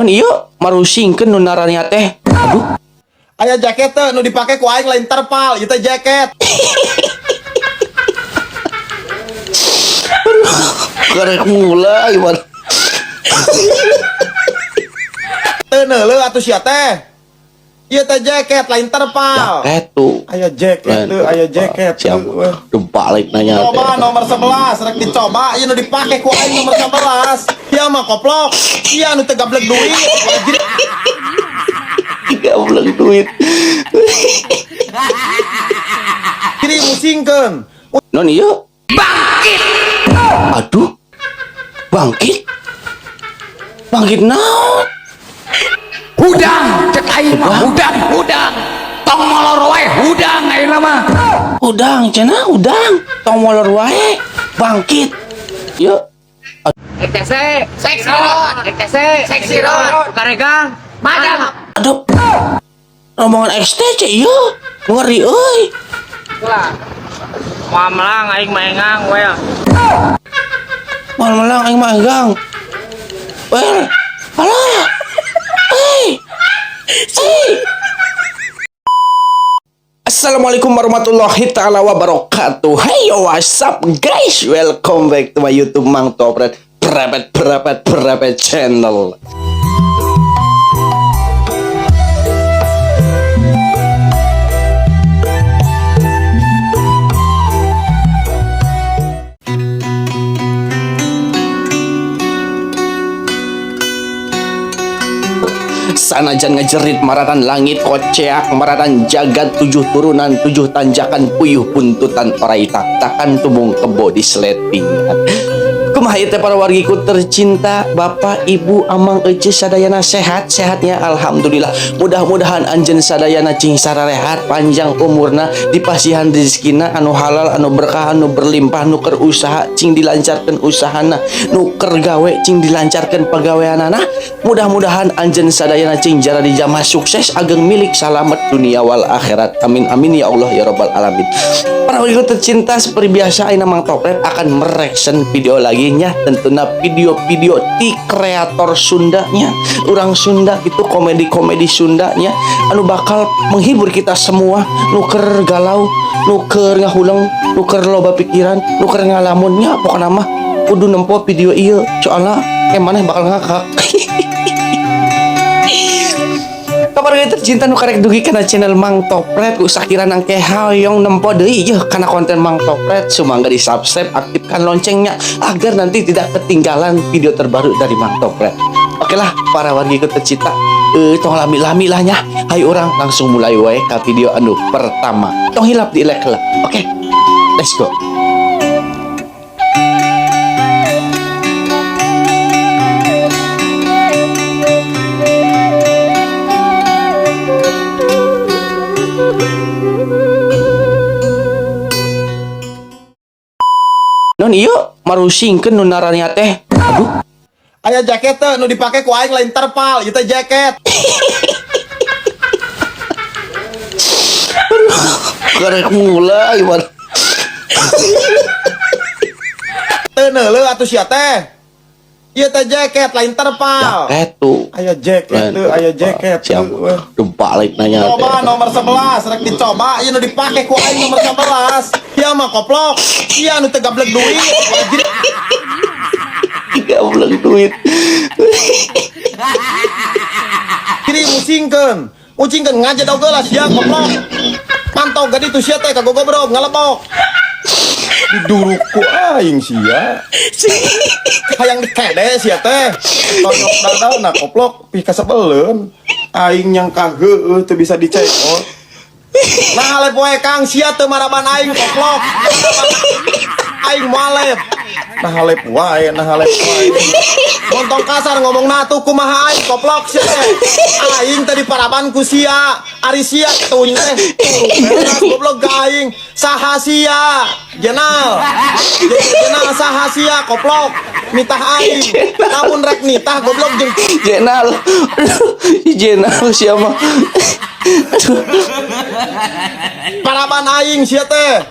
Kan ieu marusingkeun nu naranya teh. Aduh, Aya jaket teh nu dipake ku aing lain terpal, ieu teh jaket. Karek mulai man. Teu neuleuh atuh sia teh. Ieu teh jaket lain terpal. Jaket tuh. Aya jaket teu, aya jaket Siap. teu. Duh, balik nanya teh. Coba nomor 11, rek dicoba ieu nu dipake ku aing nomor 11. Ieu mah koplok. Ieu nu teu gablek duit. Wajib Gablek duit. diri musingkeun. Non ieu bangkit. Aduh. Bangkit. Bangkit naon? Hudang cek aing mah, hudang, hudang, tong molor wae, hudang aing mah. Udang cenah udang. Tong molor wae. Bangkit. Yuk. XTC, seksi road, XTC, seksi road, Karegang, madam. Aduh. Rombongan XTC ieu. Ngeri euy. Lah. Moal melang aing mah engang we. Moal melang aing mah enggang. Wer. Alah. Hei. Hei. Assalamualaikum warahmatullahi taala wabarakatuh. Hey yo, what's up guys? Welcome back to my YouTube Mang Topret Prepet Prepet Prepet channel. Sanajan ngejerit maratan langit koceak maratan jagat tujuh turunan tujuh tanjakan puyuh puntutan orai taktakan tumung kebo di sletingan. Kumaha ieu teh para wargiku tercinta, Bapak, Ibu, Amang, Ece sadayana sehat sehatnya alhamdulillah. Mudah-mudahan anjeun sadayana cing sararehat panjang umurna dipasihan rezekina anu halal anu berkah anu berlimpah, nu keur usaha cing dilancarkeun usahana, nu keur gawe cing dilancarkeun pagaweanana. Mudah-mudahan anjeun sadayana cing jara dijamah sukses ageng milik salamet dunia wal akhirat. Amin amin ya Allah ya rabbal alamin. Para wargiku tercinta, seperti biasa ayeuna Mang Topret akan mereaction video lagi nya, tentunya video-video ti kreator Sundanya, orang Sunda gitu, komedi-komedi Sundanya anu bakal menghibur kita semua nu keur galau, nu keur ngahuleng, nu keur loba pikiran, nu keur ngalamunnya. Pokokna mah kudu nempo video ieu, soalnya maneh bakal ngakak. Kabar tercinta nu karek dugi kana channel Mang Topret, usah kira nangke hoyong nempo deui yeuh kana konten Mang Topret, sumangga di subscribe, aktifkan loncengnya agar nanti tidak ketinggalan video terbaru dari Mang Topret. Oke lah para wargi tercinta, tong lami-lami lah nya, hayu urang langsung mulai wae ka video anu pertama. Tong hilap di like lah. Oke, let's go. Non ieu marusingkeun nu naranya teh. Aduh, Aya jaket teh nu dipake ku aing lain terpal, ieu teh jaket. Karek mulai man. Teu neuleuh atuh sia teh. Ieu teh jaket lain terpal. Jaket tuh. Aya jaket teu, aya jaket Siap. teu. Duh, balik nanya teh. Coba nomor 11, rek dicoba ieu nu dipake ku aing nomor 11. Ieu mah koplok. Ieu nu teu gablek duit. Wajib Gablek duit. diri musingkeun. Musingkeun ngajedog lah sia koplok. Mantau gadi tuh sia teh kagogobrog ngalebok. Diduruk ku aing sia. Hayang dikede sia teh. Tonjok dadana koplok pikasebeleun. Aing nyangka heueuh teu bisa dicekot. Nah lep wae Kang sia teu maraban aing koplok. Aing moal lep. Nah lep wae, nah lep wae. Montong kasar ngomong tuh kumaha aing koplok sia teh. Aing tadi paraban ku sia. Ari sia tuh teh. Goblok ga aing. Saha sia? Jenal. Jenal saha sia koplok. Nitah aing. Lamun rek nitah goblok jeung Jenal. Jenal siapa? Aduh. Paraban aing sia teh.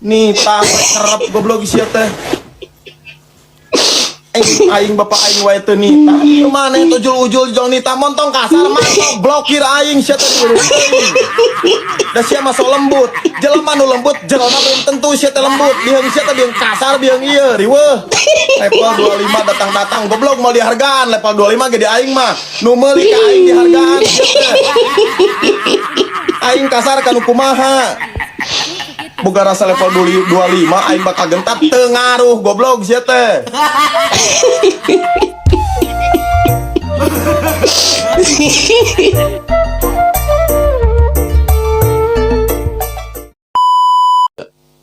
Nitah kerep goblok sia teh. Aing aing bapak aing wae teu nita. Maneh ujul-ujul jol nita montong kasar mantong blokir aing sia teh diurus teuing. Da sia mah so lembut. Jelema nu lembut jerona belum tentu sia teh lembut. Biheung sia teh biheung kasar biheung ieu riweuh. Level 25 datang-datang goblok mau dihargaan level 25 ge di aing mah. Nu meuli ka aing dihargaan sia teh. Aing kasar kanu kumaha? Boga rasa level 25 aing bakal gentat teu ngaruh goblok sia teh.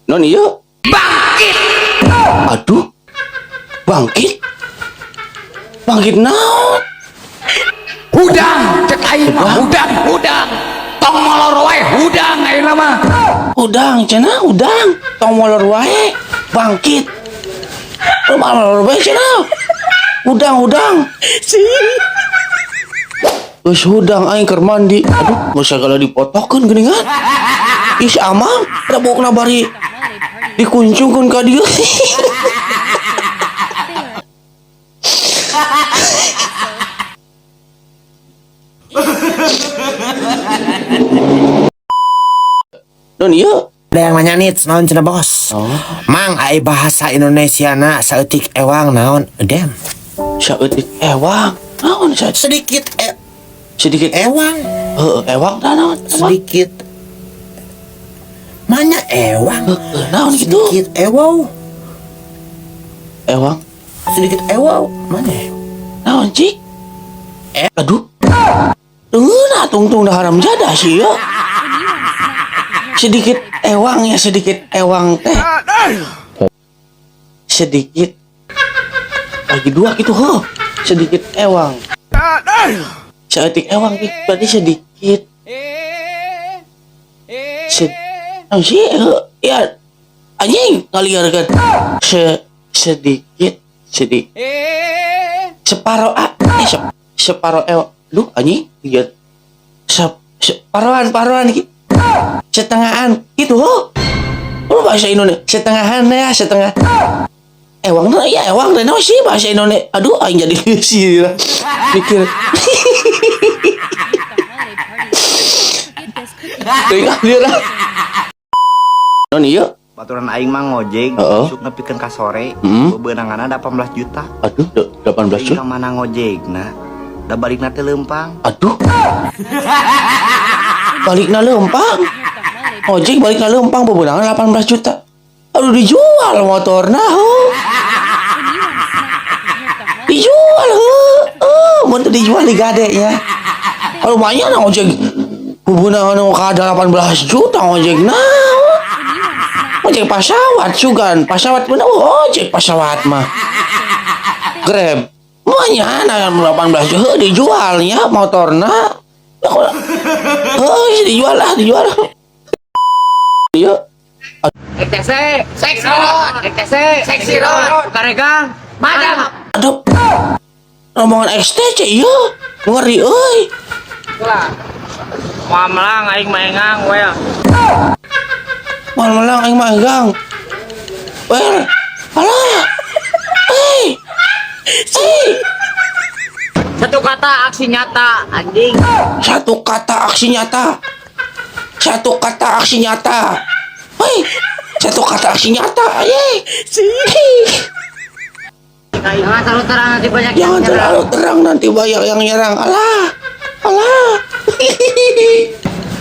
Non iya. Bangkit. Aduh. Bangkit. Bangkit naon? Hudang cek aing mah hudang hudang. Tong molor wae hudang ayeuna mah. Hudang cenah hudang. Tong molor wae. Bangkit. Tong molor wae cenah. Hudang hudang. Geus hudang aing keur mandi. Aduh, geus sagala dipotokeun geuningan. Ih si Amang, da bokna bari dikuncungkeun ka dieu. Non ieu. Ada yang nanya nih, naon cenah bos? Oh. Mang, ai bahasa Indonesia na saeutik ewang naon? Dem. Saeutik ewang. Naon sa Sedikit sedikit ewang, heeh ewang tah naon? Ewang. sedikit. Mana ewang? Heeh, naon gitu? Sedikit ewaw, Ewang. sedikit ewaw. Mana? Naon cik? Aduh. Dengeuna tungtung dah haram jadah sih ya. Sedikit ewang ya, sedikit ewang teh. Sedikit lagi dua gitu heuh. Sedikit ewang. Saeutik ewang gitu berarti sedikit. Sed naon sih heuh ya anjing ngaliarkeun. Sedikit sedikit separo a separo ew lu anjing iya paroan gitu setengahan gitu ho. Lu bahasa Indonesia setengahan ya setengah ewang tuh ya ewang dan sih bahasa Indonesia aduh aing jadi sih mikir teuing dia lah non iya Baturan aing mah ngojek, Heeh. isuk nepikeun ka sore, bebenanganna 18 juta. Aduh 18 Aing juta ka mana ngojekna? Da balikna teh leumpang. Aduh balikna leumpang ojek balikna leumpang bebenangan 18 juta aduh dijual motorna heuh dijual heuh mun teu dijual digade nya lumayan ojek bebenangan nu kada 18 juta ojekna ojek pasawat sugan pasawat bener ojek pasawat mah Grab lumayan 18 juta heuh dijualnya motorna heuh dijual lah dijual iya XTC, seksi road, XTC, seksi road, Karegang, madam. Aduh rombongan XTC iya ngeri euy Moal melang aing mah engang we. Moal melang aing mah engang well alah hei hei Satu kata aksi nyata anjing. Satu kata aksi nyata. Satu kata aksi nyata. Hei, satu kata aksi nyata. Hei. Jangan terlalu terang nanti banyak yang Jangan nyerang. terlalu terang nanti banyak yang nyerang. Alah, alah.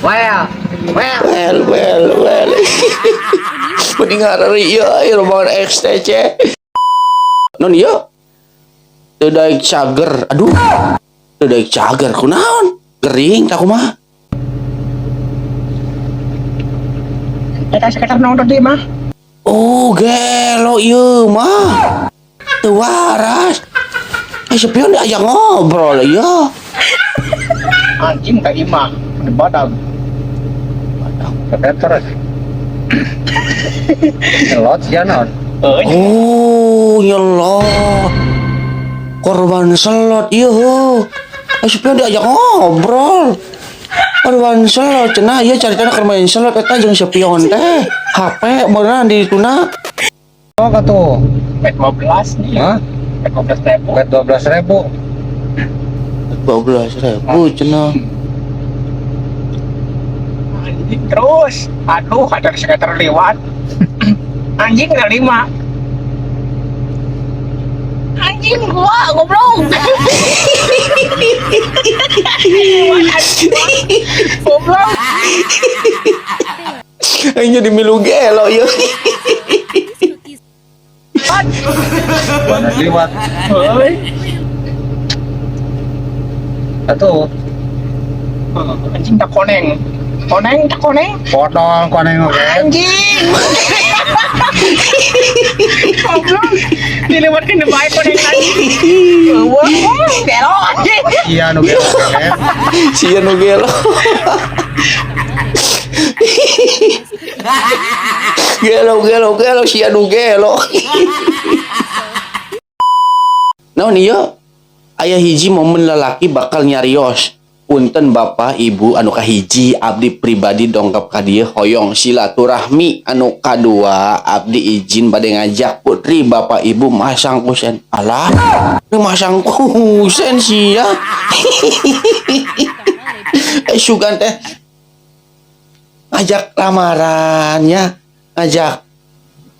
Well, well. Well, well, well. Mending ngarari ieu euy rombongan XTC. Non ieu. Teu daek cager. Aduh. Teu daek cager kunaon? Gering tak kumaha? Eta sekitar nonton di mah. Oh, gelo ieu mah. Teu waras. Sepion diajak ngobrol ieu. Anjing ka imah di badag. Badag. Terus. Nyelot sia naon? Oh, nyelot. Korban selot ieu. Sepion diajak ngobrol. Korban selot cenah ieu caritana keur main selot eta jeung sepion teh. HP beunang di dituna. Oh katuh. 15 nih. Hah? 12.000. Buat 12.000. 12.000 cenah. Anjing terus. Aduh, ada sekitar lewat. Anjing udah 5. Anjing gua goblok. Goblok. Aing jadi milu gelo ieu. Mana liwat. Heuy. Atuh, Anjing tak koneng. Koneng tak koneng. potong koneng oke. Anjing. Goblok. Dilewatkan di baik koneng anjing. Wah, gelo anjing. Iya nu gelo oke. Sia nu gelo. Gelo gelo gelo sia nu gelo. Naon ieu? Aya hiji momen lalaki bakal nyarios. Punten bapak ibu anu kahiji abdi pribadi dongkap ka dieu hoyong silaturahmi, anu kadua abdi izin bade ngajak putri bapak ibu masang kusen. Alah, ini masang kusen sia. Sugan teh ngajak lamarannya, ngajak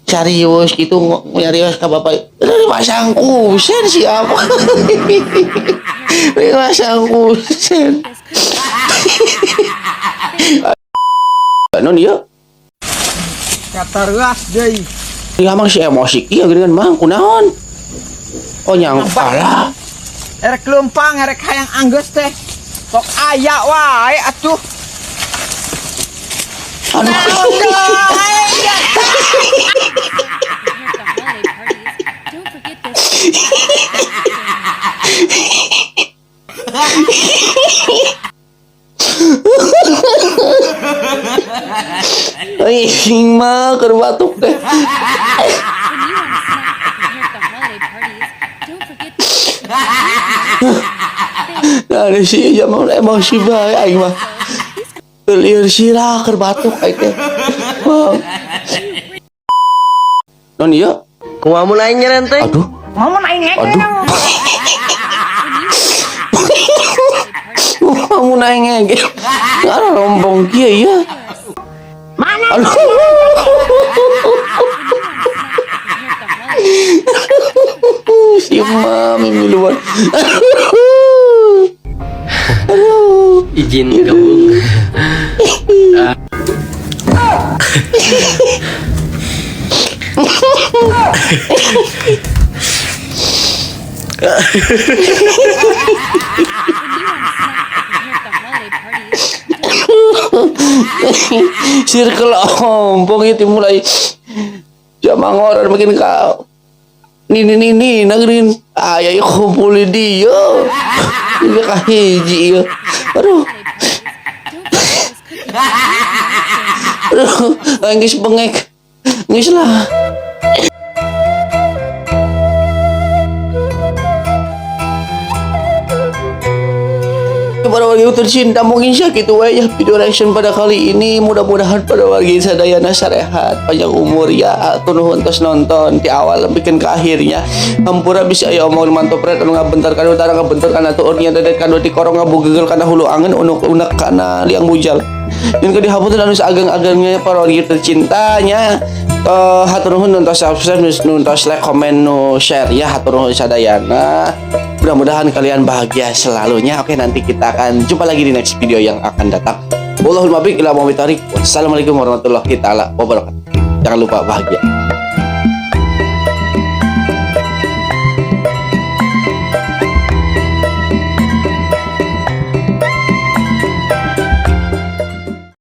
carius gitu, nyarios ke bapak ini masang kusen siapa. Ini masang kusen. Non ieu Kata ruas deui. Iya mang si emosi kieu geuningan mang kunaon. Oh nyang alah. Erek leumpang erek hayang anggeus teh. Sok aya wae atuh. Aduh. Aing mah keur batuk teh. Nah, si zaman emosi bae aing mah. Lieur sirah keur batuk aing teh. Non ieu? Kumaha mun aing nyerenteng? Aduh. Ngomong aing ngeke. Aduh. Mun aing ngege. Ngarah rombong kieu ieu. Mana? Aduh. Si mami miluan. Aduh. Izin gabung. Circle ompong itu mulai jamang orang makin kau nini nagrin ayah kumpulin dia ini kahiji ya. Aduh. Aduh, nangis bengek. Nangis lah. Para warga tercinta, mungkin sakitu wae ya video reaction pada kali ini. Mudah-mudahan pada warga sadayana sarehat, panjang umur ya. Atur nuhun tos nonton di awal bikin ke akhirnya. Hampura bisa aya omong mantopret anu ngabentar kana utara ngabentar kana tuur nya dedet kana di korong ngabugegel kana hulu angin unek-unek kana liang bujal. Nyun ke dihapunten anu saageng-agengnya para warga tercintanya. Hatur nuhun nonton subscribe, nonton like, komen, no share ya. Hatur nuhun sadayana. Mudah-mudahan kalian bahagia selalunya. Oke, nanti kita akan jumpa lagi di next video yang akan datang. Wallahul muwaffiq ila aqwamit thoriq. Wassalamualaikum warahmatullahi taala wabarakatuh. Jangan lupa bahagia.